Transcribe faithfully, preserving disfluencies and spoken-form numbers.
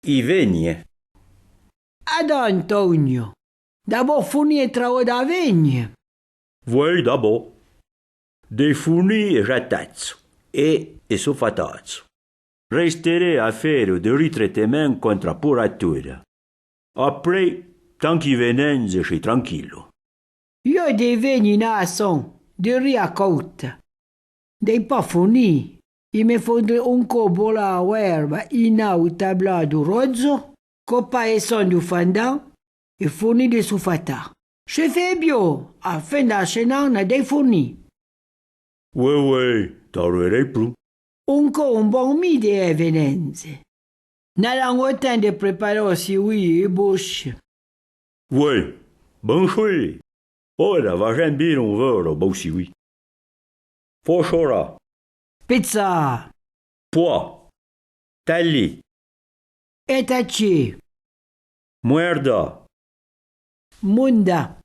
I vègne. Adà, Antonio, dà bò fourni é traò dà vègne. Voué, dà bò. Dé fourni é jatâtso, é, é sofatâtso. Rèstèré a fére dé ritrètemèn contra pouratura. Aprì, tanque i venènze, si tranquillo. Io dé vègne na son, dé ri a couta. Dé pa fourni, i me fodré ouncò bolà a ouèrba, i na ou tablâ dou rodzo, copâ é son dou fandan, é fourni dé sofatâ. Che fé biò, a fen da chènâ na dé fourni. Voué, voué, t'a rouèré prou. Ouncò oun bon mi dé é venènze. N'alon o tin dé préparâ o siouì é bouche. Voué, bon choué. Ora, va jen bîre oun veure o bou siouì. Fochorâ. Pizza. Poua. Tali. Étachî. Mouèrda. Mounda.